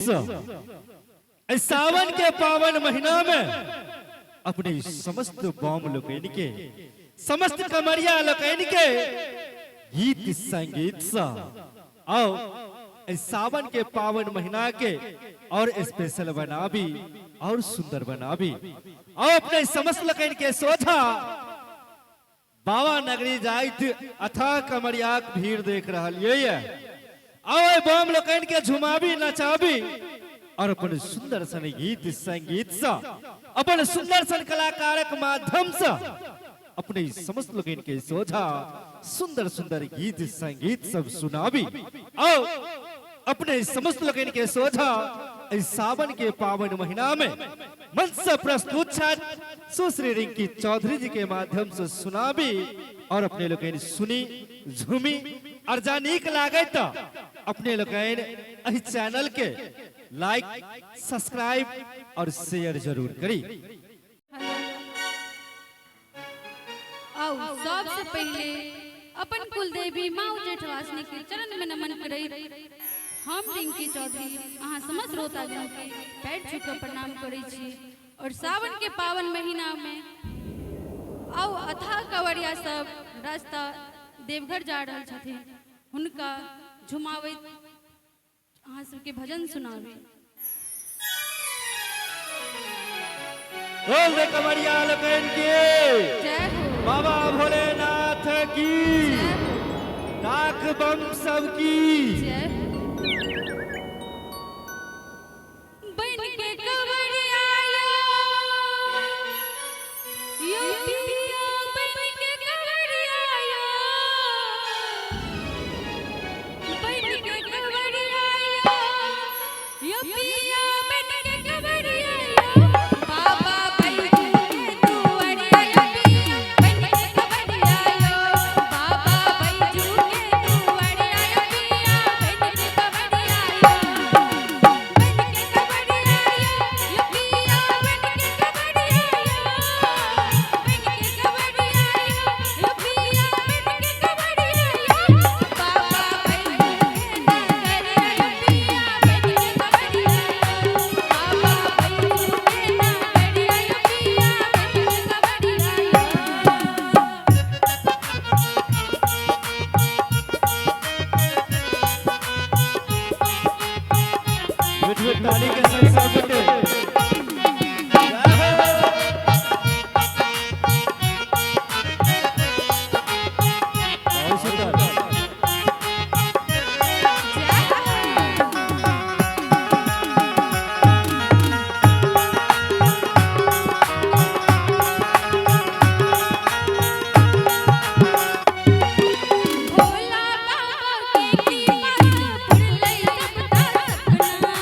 एहि सावन के पावन महीना में अपने समस्त बम लोकनि के, समस्त कमरिया लोकनि के गीत संगीत से आओ एहि सावन के पावन महीना के और स्पेशल बनाबी और सुंदर बनाबी। आओ अपने समस्त लोकनि के सोझा बाबा नगरी जाइत अथा कमरियाक भीड़ देख रहल ये। आओ बम लोकनि के झुमाबी नचाबी और अपन सुंदर सन गीत संगीत से, अपन सुंदर सन कलाकारक माध्यम से अपने समस्त लोकनि के सोझा सुंदर सुंदर गीत संगीत सब सुनाबी। आओ अपने समस्त लोकनि के सोझा एहि सावन के पावन महीना में मंच से प्रस्तुत छथि सुश्री रिंकी चौधरी जी के माध्यम से सुनाबी और अपने लोकनि सुनी झूमी और जा नीक लागे तो अपने लोकनि एहि चैनल के लाइक सब्सक्राइब और शेयर जरूर करी। आउ सबसे पहले अपन कुलदेवी माँ जेठवासिनी के चरण में नमन करैत हम रिंकी चौधरी अहाँ समस्त श्रोतागण के पैर छू के प्रणाम करै छी। और सावन के पावन महीना में आउ अथाह कंवरिया सब रास्ता देवघर जा रहल छथिन, हुनका झुमाबैत अहाँ सबके भजन सुनाबी। बोल दे कमरिया लोकनि के जय हो, बाबा भोलेनाथ की, जय हो, डाक बम सब की जय हो। बन के कंवरिया यो पिया, बन के कंवरिया यो, बन के कंवरिया यो पिया, बन के कंवरिया यो, बाबा बैजू के दुआरिया यो पिया, बन के कंवरिया यो, बाबा बैजू के दुआरिया यो पिया, बन के कंवरिया यो, बन के कंवरिया यो पिया, बन के कंवरिया यो, बन के कंवरिया यो पिया, बन के कंवरिया यो, बाबा बैजू के नगरिया यो पिया, बन के कंवरिया यो, बाबा बैजू के नगरिया यो पिया, बन के कंवरिया यो। मिठ मिठ ताली के संग सब गोटे। जय हो। बहुत सुंदर। जय हो। भोला बाबा के कृपा से पुरलै सबटा सपना।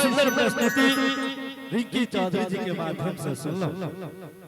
सुंदर प्रस्तुति रिंकी चौधरी जी के माध्यम से सुनलहुं।